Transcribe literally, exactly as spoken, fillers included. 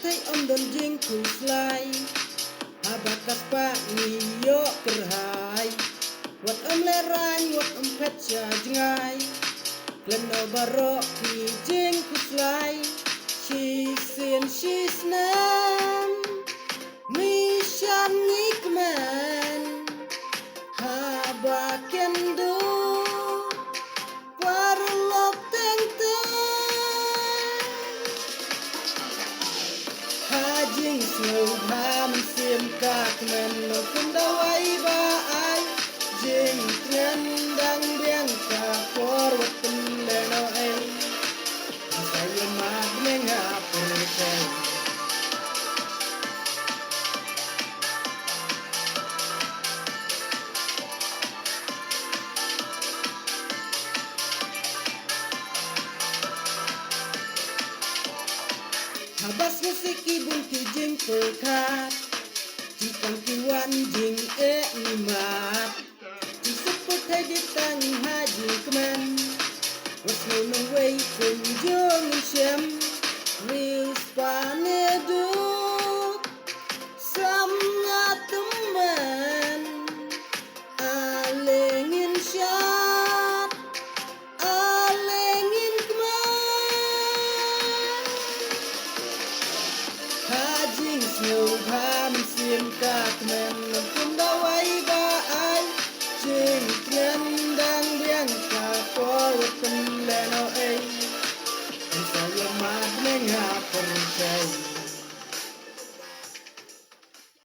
Ym don jingkhuslai haba ka spah ngi ïoh kyrhai. Wat ym lehraiñ, wat ym phet sha jngai. Khlem noh baroh ki jingkhuslai. Shisien shisnem ngi shan ngi kmen haba kem duh paralok teng teng. Ha jingsngewbha mynsiem ka kmen, nongkyndawai ba ai jingtngen dang biang, ka por wat pynlehnohei. Sa ïa ma bneng ha pyrthei. Haba sngewsih ki bun ki jingpyrkhat, jingkam ki wan jingeh ngi mad.